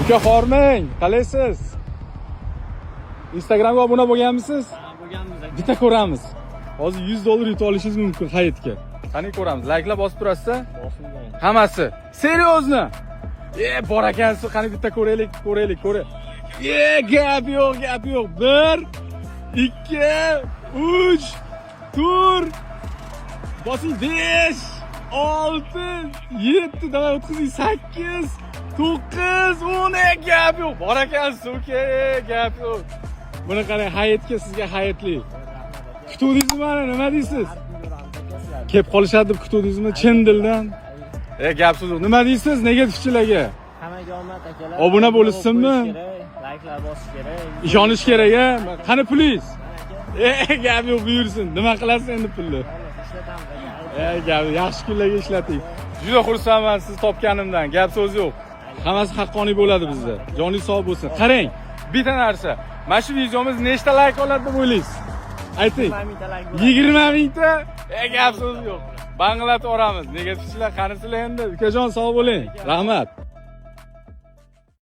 Uka, hormang, qalaysiz? Instagramga obuna bo'lganmisiz? Bo'lganmiz, aka. Bitta ko'ramiz. Hozir 100 dollar yutib olishingiz mumkin Hayitga. Qani, ko'ramiz. Layklar bosib turasizlar? Bosilgan. Hammasi. Серьезно? E, bor ekansiz. Qani, bitta ko'raylik, ko'raylik, ko'ray. E, gap yo'q, gap yo'q. 1 2 3 4, bosing, 5 6 7, давай, o'tkazing, 8 9 10. E, gap yo'q. Bor ekansiz, uka, e, gap yo'q. Buni qarang, Hayitga, sizga hayitlik. Kutuvdingizmi mani, nima deysiz? Kelib qolishadi deb kutuvdingizmi chin dildan? E, gap so'z yo'q. Nima deysiz negativchilarga? Hammaga omad, akalar. Obuna bo'lishsinmi? Qo'yish kerak, layklar bosish kerak. Ishonish kerak, a? Qani pulingiz? E, gap yo'q, buyursin. Nima qilasiz endi pulni? Ishlatamiz, aka. E, gap, yaxshi kunlarga ishlating. Juda xursandman sizni topganimdan. Gap so'z yo'q. Hammasi haqqoniy bo'ladi bizda. Joningiz sog' bo'lsin. Qarang, bitta narsa. Mana shu videomiz nechta layk oladi deb o'ylaysiz? Ayting. 20 mingta layk bo'ladi. 20 mingta? E, gap so'z yo'q. Banglatib yuboramiz. Negativchilar, qanisizlar endi? Ukajon, sog' bo'ling. Rahmat.